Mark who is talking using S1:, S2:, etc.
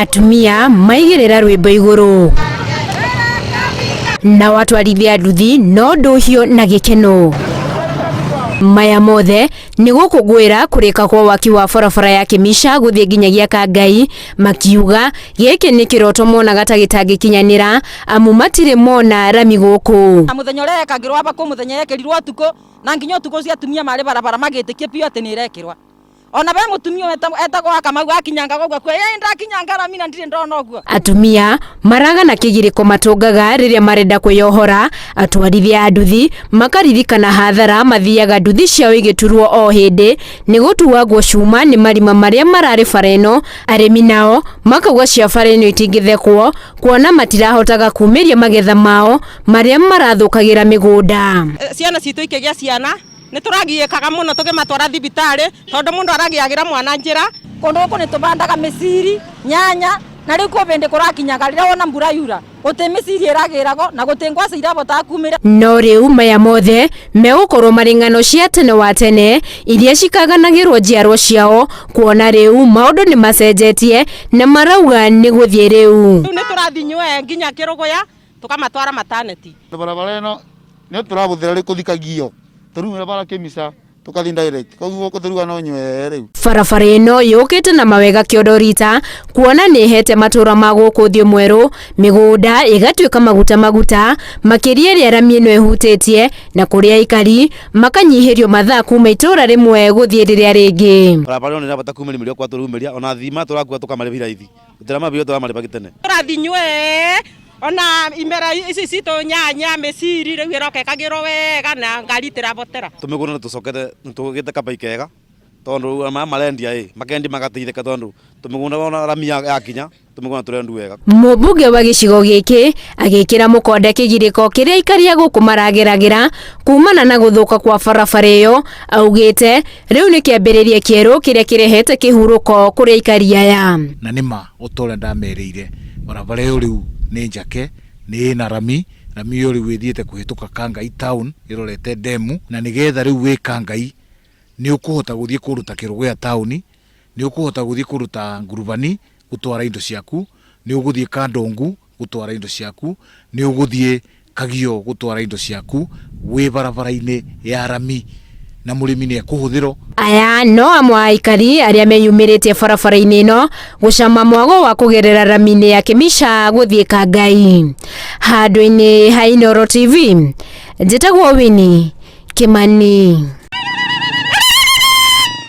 S1: Atumia maigĩrĩra rwĩmbo igũrũ nao atwarithia nduthi no ndũhiũ na gĩkeno. Maya mothe nĩ gũkũngũĩra kũrĩka kwa waki wa barabara ya Kĩmica gũthiĩ nginyagia Kangai, makiuga gĩkĩ nĩ kĩroto monaga ta gĩtangĩkinyanĩra amu matirĩ mona rami gũkũ.
S2: Na mũthenya ũrĩa yekagĩrwo aba kũ mũthenya yekĩrirwo ũtukũ na nginya ũtukũ ũcio atumia marĩ barabara magĩtĩkie biũ atĩ nĩ ĩrekĩrwa. Ona be mũtumia etagwo wa Kamau akinyangaga ũguo akua ĩĩ ndakinyanga rami na ndirĩ ndona ũguo.
S1: Atumia maragana kĩgirĩko matũngaga rĩrĩa marenda kwĩyohora, atwarithia a nduthi makaririkana hathara mathiaga nduthi ciao igĩturwo o hĩndĩ nĩ gũtuagwo cuma nĩ marima marĩa mararĩ bara ĩno, arĩmi nao makauga cia bara ĩno itingĩthekwo kuona matirahotaga kumĩria magetha mao marĩa marathũkagĩra mĩgũnda.
S2: Ciana citũ ikĩgĩa ciana nĩ tũragiĩkaga mũno tũkĩmatwara thibitarĩ tondũ mũndũ aragiagĩra mwana njĩra. Kũndũ gũkũ nĩ tũbandaga mĩciri, nyanya na rĩu kwĩ bĩndĩ kũrakinyaga rĩrĩa wona mbura yura gũtĩ mĩciri ĩragĩragwo na gũtĩ ngwacĩ irabotaga kumĩra.
S1: No rĩu maya mothe megũkorwo marĩ ng'ano cia tene wa tene iria cikaganagĩrwo njiarwa ciao kuona rĩu maũndũ nĩ macenjetie na marauga nĩ gũthiĩ rĩu.
S2: Rĩu nĩ tũrathiĩ nywe nginya Kĩrũgũya tũkamatwara mataneti.
S3: Barabara ĩno nĩyo tũrabũthĩra rĩu kũthikagio tũrumĩra bara Kĩmica tũkathiĩ direct koguo gũkũ no nywee rĩu.
S1: Barabara ĩno yũkĩte na mawega kĩondo rita kuona nĩ ĩhete matũra ma gũkũ ũthiũ mwerũ, mĩgũnda ĩgatuĩka maguta maguta makĩria ĩrĩa rami ĩno ĩhutĩtie na kũrĩa aikari makanyihĩrio mathaa kuma itũra rĩmwe gũthiĩ rĩrĩa rĩngĩ.
S4: Barabara ĩno nĩ ĩrabata kumĩria mĩrigo kwa tũrumĩria ona thima tũrakua tũkamarĩhira raithi tũtiramabia tũramarĩba gĩtene.
S2: Tũrathiĩ nywee ona imera ici citũ nyanya mĩciri rĩu ĩroka ĩkagĩrwo wega na ngari itirabotera.
S4: Tũmĩgũnda nĩ tũcokete nĩ tũgĩte kabai kega tondũ maya marendia ĩ makendia magateithĩka tondũ tũmĩgũnda wona rami yakinya tũmĩgũnda tũrendu wega.
S1: Mũmbunge wa gĩcigo gĩkĩ agĩkĩra mũkonde kĩgirĩko kĩrĩa aikari a gũkũ marageragĩra kumana na gũthũka kwa barabara ĩyo, augĩte rĩu nĩ kĩambĩrĩria kĩerũ kĩrĩa kĩrehete kĩhurũko kũrĩ aikari aya.
S5: Na nĩ ma o ta ũrĩa ndamerĩire barabara ĩyo rĩu nĩ njake nĩ ĩna rami, rami ĩyo rĩu ĩthiĩte kũhĩtũka Kangai town ĩrorete ndemu na nĩgetha rĩu wĩ Kangai nĩ ũkũhota gũthiĩ kũndũ ta Kĩrũgũya taũni, nĩ ũkũhota gũthiĩ kũndũ ta Ngurubani gũtwara indo ciaku, nĩ ũgũthiĩ Kandongu gũtwara indo ciaku, nĩ ũgũthiĩ Kagio gũtwara indo ciaku wĩ barabara-inĩ ya rami na mũrĩmi nĩ ekũhũthĩrwo.
S1: Aya no amwe a aikari arĩa meyumĩrĩtie barabara-inĩ ĩno gũcama mwago wa kũgerera rami-inĩ ya Kĩmica gũthiĩ Kangai. Handũ-inĩ ha Inooro TV, njĩtagwo Winnie Kĩmani.